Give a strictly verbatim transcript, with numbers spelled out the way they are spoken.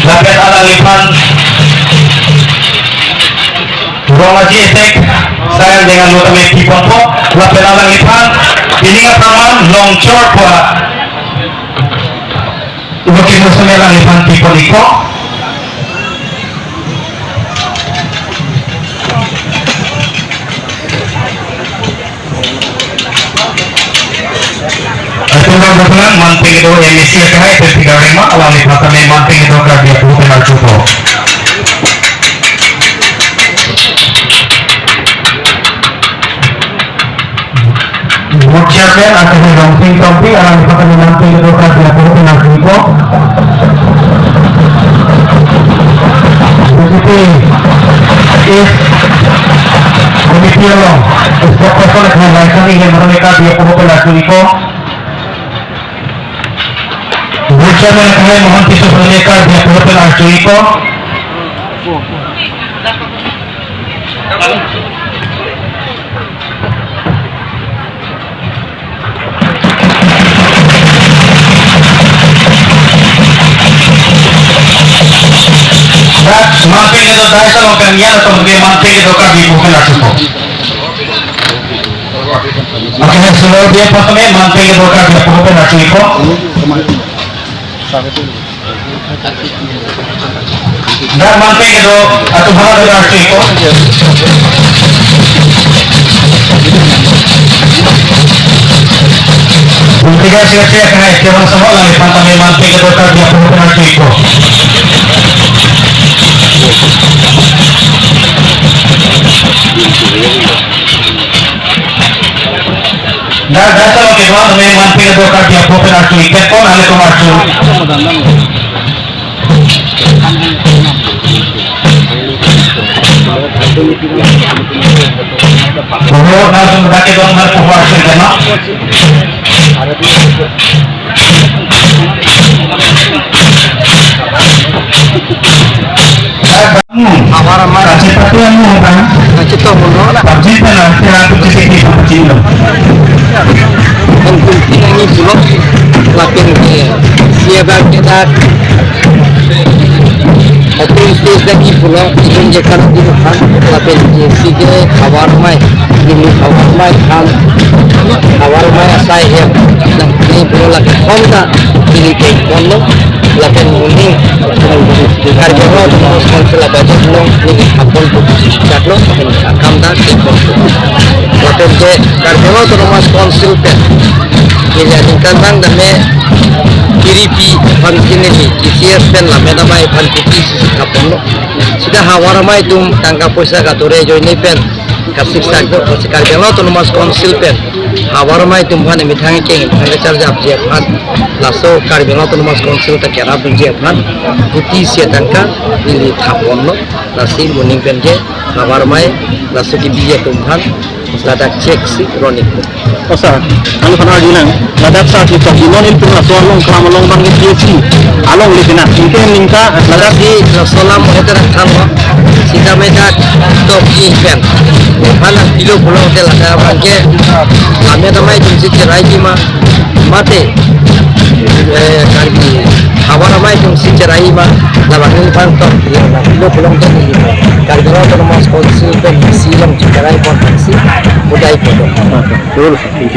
Lapen alangliphan rong aji ethek sayang dengan lo tame piponpo. Lapen alangliphan pining aphrang longchor pua. Ibu kimu seme alangliphan pipon ikpo. Atum bang bang manpeng do M A C akhai pen tiga rema alangliphan tame manpeng do Karbi aphu pen arjupo. Board chairman akhai Rongsing Tongpi alangliphan tame manpeng do Karbi aphu pen arjupo. B J P East Committee along spokesperson akhai Laisani Hembrem Karbi aphu pen arjupo. Board chairman akhai Mohan Tisso Phangime Karbi aphu pen arjupo. Dak manpeng do dais along pen niat atum ke manpeng do Karbi aphu pen arjupo. Oke, solo dia pertama manpeng do Karbi aphu pen arjupo. Dak manpeng do atum hana do arjupo. Tiga sila sila kena istilah sama lah, manpeng do Karbi aphu pen arjupo. Dak dak solo ke bang me manpeng do Karbi aphu pen arju iket pon ale tum arju. Puro na sum dak ke bang mar pun arju iket na. Havar amei. Kachepate anu kan? Kachito muno na. Pajit na, kira tu citi di pajit na. Kan kunti nangji pulo. Lapen ke, siya ba ke dak. Atum stage nangji pulo, itum je kan di kan. Lapen ke si ke havar amei. Ini havar amei kan. Havar amei asai hem. Nangji pulo lake honda. Ini ke kono. Lapen moning Karbi Anglong Autonomous Council a budget along neli apon pu chaklo lapen akam ta chiklo. Lapen ke Karbi Anglong Autonomous Council pen neli aningkan bang tame kiripi aphan ke neli T C S pen lammet amei aphan ke T C S aponlo. Sita havar amei atum tangka poisa kadure ajoine pen kasiksak do, lasi Karbi Anglong Autonomous Council pen havar amei atum aphan emethang keng, emethang kacharjapji aphan, laso Karbi Anglong Autonomous Council ta kerapji aphan kuti isi atangka neli thaponlo, lasi moning pen ke havar amei laso kebiji atum aphan ladak check si ron-ikpo. O sir, anu aphan arjunang, ladak sir kitok non input laso along kelam along bang P H C along le pina. Ingke ningta ladak si laso alam mo heter thanlo. Sita me dak tok ji pen. Hala pilo pulo te ladak bang ke. Lammet amei atum si cheraiji ma. Mate. Eh, Karbi havar amei atum si cheraiji ma. Labang ni bang tok ji. Pilo pulo te ni. Karbi Anglong Autonomous Council pen si along cherai pon si. Budai pon. Betul.